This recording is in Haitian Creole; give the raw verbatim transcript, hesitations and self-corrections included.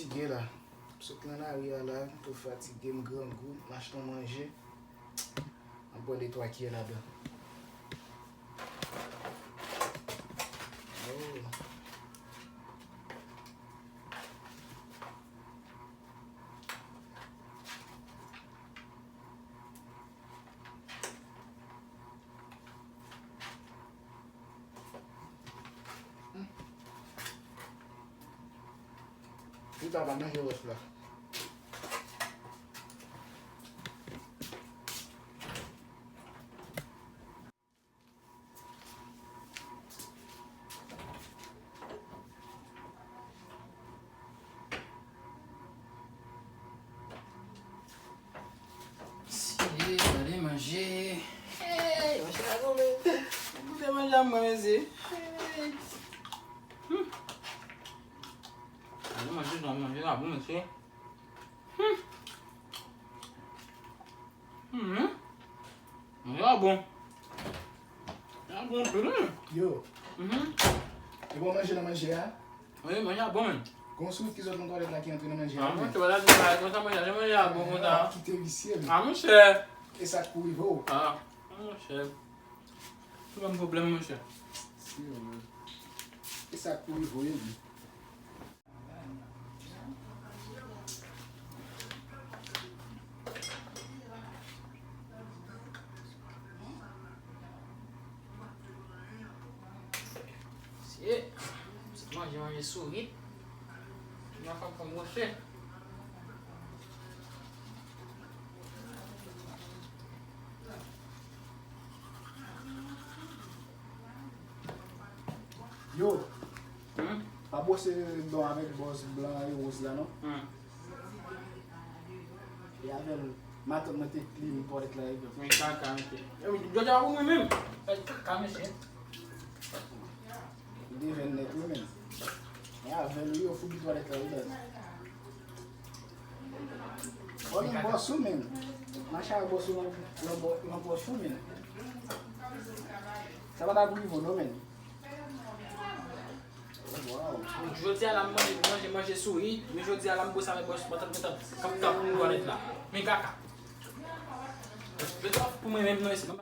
Fatige la. M sot nan lari a la, m twò fatige, m grangou, m achte yon manje. M ap bwè de twa kiyè ladan. Oh. Li pa manje wòch la. Mesye, gade manje. Hey, manje la goumen. Goute manje a mwen, mesye. Hey. Hmm. Gade manje, non, manje la bon, mesye. Hmm. Mhm. Manje a bon. Manje a bon anpil, wi. Yo. Mhm. E bon manje nan manje a? Wi, manje a bon, men. Gon sourit ki sot nan twalèt la ki antre nan manje a, men. Ah, monchè, wala, se pa konsa manje a, manje a bon konsa. Kite visye, men. Ah, monchè. E sa k pou rive w? Ah, monchè. Ou ban m pwoblèm, monchè. Si, wi. E sa k pou rive w, wi. Mesye, manje, manje sourit. Mwen pa konn manje. Yo, hmm? Pa bwose don avèk bòs blan e woz la, non. Hmm. E avè l, matant mwen te klin twalèt la, e. Men kaka, mesye. E, jodi a pou mwen menm. Fè kaka, mesye. Li devèn nèt, wi, menm. E avè l, wi, yo foubi twalèt la, wi, baz. Bon, men bòs ou, menm. Mache avèk bòs ou nan, nan bò-, nan pòch ou, menm. Sa pa ta pou rive w, non, menm. Jodi a la m manje, manje, manje sourit, men jodi a la m bwose avèk bòs, matant, matant, kap, kap, twalèt la. Men kaka. Jodi a pou mwen menm, non,